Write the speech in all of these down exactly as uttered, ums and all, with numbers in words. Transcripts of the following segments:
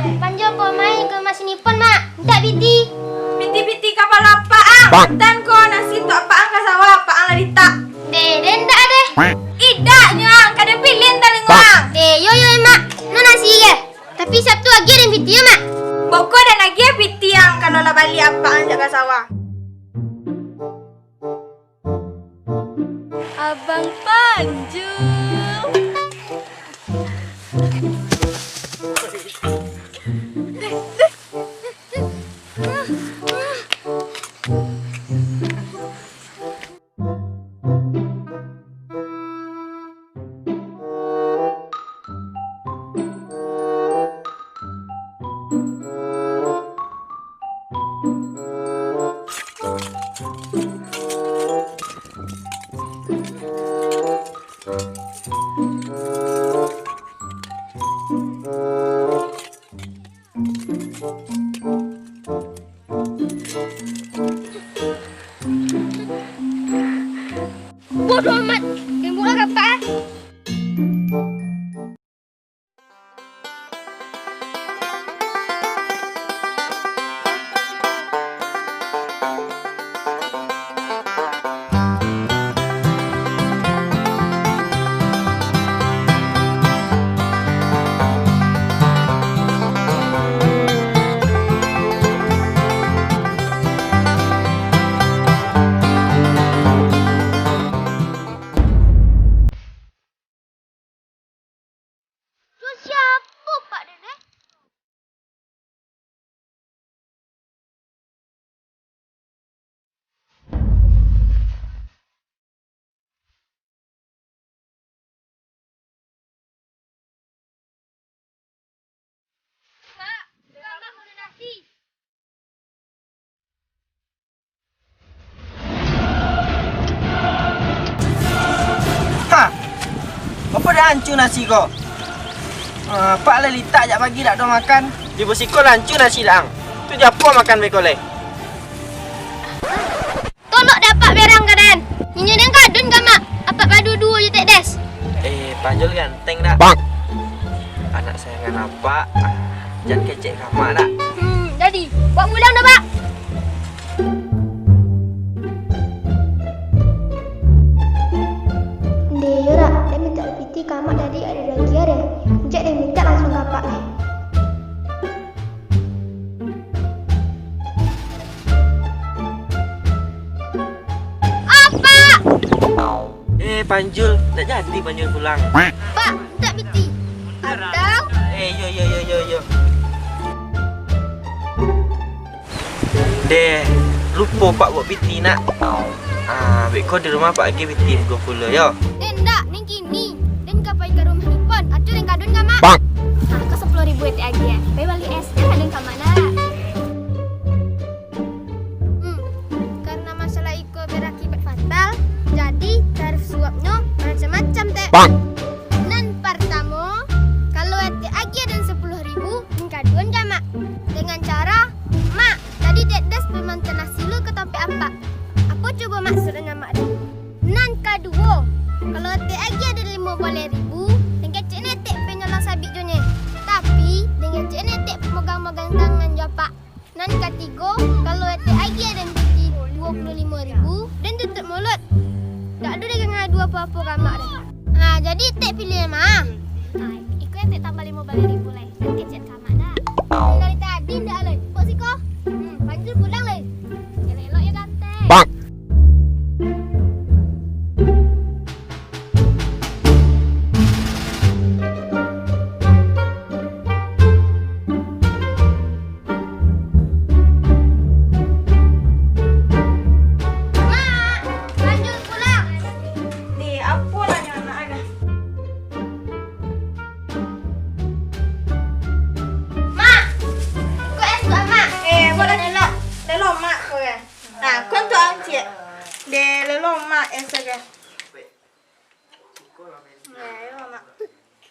Panjo po main ka rumah si Nipon, Mak. Mintak piti. Piti-piti kapalo apak ang. Tan ko nasi untuak apak ang ka sawah, apak ang lah ditak. Deh, deh, ndak deh. Idak nyo ang, kada pilih talingo ang. Deh, yo, yo, Mak. No nasi, ye. Tapi Sabtu agiah den piti yo, Mak. Boko den agiah piti ang, kalau lah baliak apak ang jak ka sawah. Abang Panjul. Bodoh amat. Temboklah rapak, eh. Tu siapo, Pak Nenek? Pak, Pak, Pak, nasi. Ha! Apo dah ancu nasi ko? Ah, apak lah litak jak pagi dak ado makan. Di bus iko lah ancu nasi dah ang. Tu japuak makan beko lai. Tolok dapek berang kadan. Inyo den kadun ka mak. Apak padu duo jo Tek Des. Eh, Panjul ganteng dak? Anak sayangan apak. Ah, jan kecek ka mak dak? Hmm, jadi. Buek pulang dah, Pak. Ndeh, yo dak, den mintak piti ka mak tadi ado duo agiah deh. Injak den mintak langsuang ka apak lai. Apak! Eh, Panjul, ndak jadi Panjul pulang. Pak, mintak piti. Atau? Eh, yo, yo, yo, yo, yo. Deh, lupo Pak buek piti nak. Ah, beko di rumah Pak agiah piti duo puluah yo. Eh, ndak, ning kini. Den ka pai ka rumah Nipon, atau den kadun ka mak. Ah, ko sapuluah ribu etek agiah. Pai bali es, den kadun ka mak nak. Hmm, karena masalah iko berakibat fatal, jadi tarif suapnyo macam-macam, Tek. Nan partamo, kalau etek agiah den sapuluah ribu, den kaduan ka mak. Dengan cara, mak, tadi Tek Des pai maanta nasi lu ka tampek apak. Apo cubo maksudnyo mak tu? Nan kaduo, kalau etek agiah den limo baleh ribu, den kecek nian etek pai nyolong sabik jo nyo. Tapi, den kecek nian etek mogang-mogang tangan jo apak. Nan katigo, kalau etek agiah den piti duo puluah limo ribu, den tutuik muluik. Dak ado den ka ngadu apo-apo ka mak den. Ha, jadi etek piliah ma? Ha, iko etek tambah limo baleh ribu lai. Kan kecek ka mak dak? Dari tadi ndak lai. Kok siko? Hmm, Panjul pulang lai. Elok-elok yo ganteng. Mak, Panjul pulang. Di, apo lah nyo anak ai. Mak, ko es buek mak. Eh, buek lah elok. Lelo mak ko kan. Nah, ko untuak ang ciek. Deh, lelo mak es ko kan.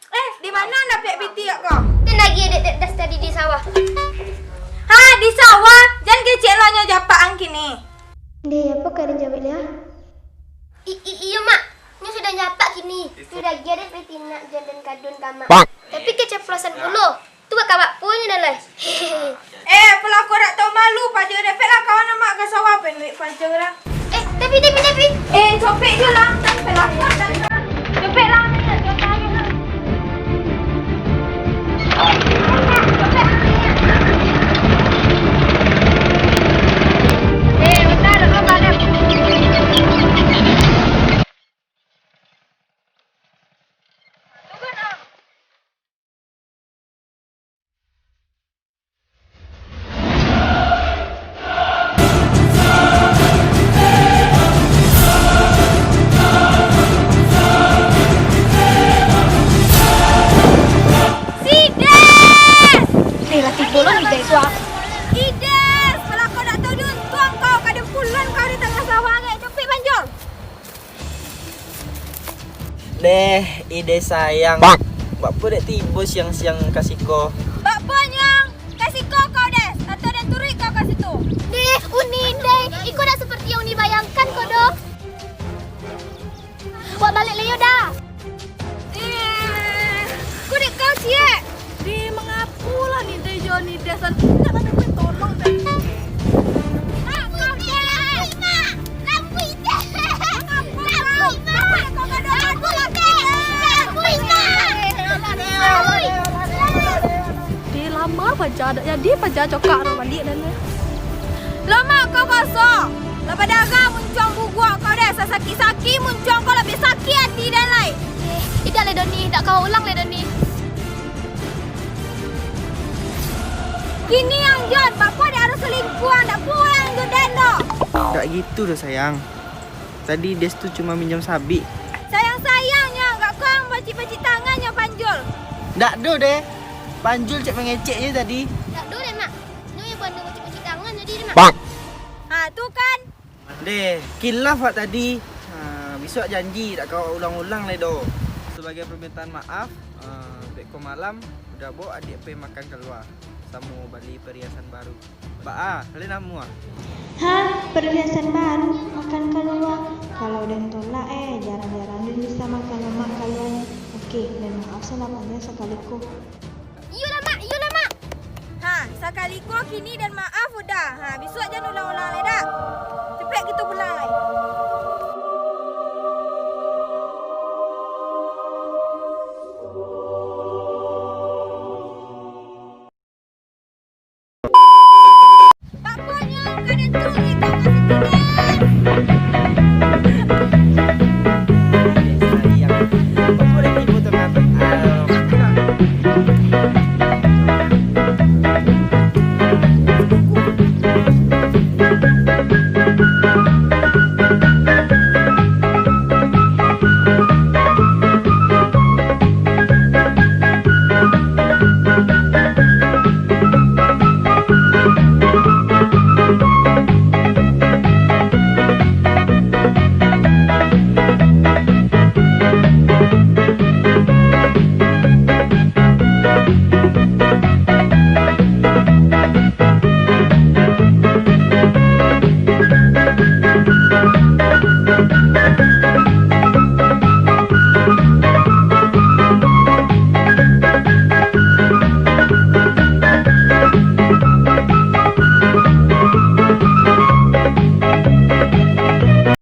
Eh, di mano dapek piti ko? Den agiah dek Tek Das tadi di sawah. Ha, di sawah? Jan kecek lo nyo jo apak ang kini. Deh, apo ka den jawek lai? I-, i-, iyo, Mak. Nyo sudah nyo apak kini. Tu agiah dek piti nak jan den kadun ka mak. Tapi kecaplosan pulo. Tu bak kabak punyo dah Pancang lah. Eh, tapi, tapi, tapi. Eh, copek je lah. Kan pelakon, kan. Copek lah, ni nak copek lah. Copek lah, ni. Eh, bentar, nak kau balik. Sides! Eh, lah tibo lo ni, guys, wah. Sides! Kalau kau nak tahu diuntuang kau, kadang pulang kau di tangah sawah, agak capek banjir. Deh, ide sayang. Bak. Bak apo dek tibo siang-siang ka siko? Bak apo nyang ka siko kau, Des? Atau den turuik kau ka situ? Deh, uni, deh. Iko dak seperti yang uni bayangkan ko doh. Wak balik lai yo dah. Eh, ko dek kau ciek. Deh, mangapo lah ni, deh, yo ni, Des, san. Nak minta tolong, deh. Deh, lamo paja, dak jadi paja cokak nak baliak dan. Lamak kau baso. Lah badarah muncuang buruak kau, deh. Sasakik-sakik muncuang kau, labiah sakik ati den lai. Eh, indak lai, Doni. Dak kawa ulang lai, Doni. Kini ang Jon, bak apo dek harus salingkuah, dak pulang jo den doh. Dak gitu doh, sayang. Tadi Des tu cuma minjam sabik. Sayang-sayangnyo, agak kurang bacik-bacik tangan nyo Panjul. Dak doh, deh. Panjul cek mangecek je tadi. Dak doh, deh, Mak. Nyo yang buat bacik-bacik tangan tadi, deh, Mak. Ha, tu kan. Deh, kilaf wak tadi. Ha, bisuak janji dak kawa ulang-ulang lai doh. Sabagai parmintaan maaf, ha, beko malam udah bawa adiak pai makan kalua, samo bali pariasan baru. Baa, kalian namuah? Hah, perhiasan baru, makan kalua? Kalau den tolak, eh, jarang-jarang den bisa makan lamak kalua ni. Oke, den maaf salapanya sakali ko. Iyolah, Mak, iyolah, Mak. Ha, sakali ko kini den maaf udah. Ha, bisuak jan ulang-ulang lai dah. Capek kito pulang lai.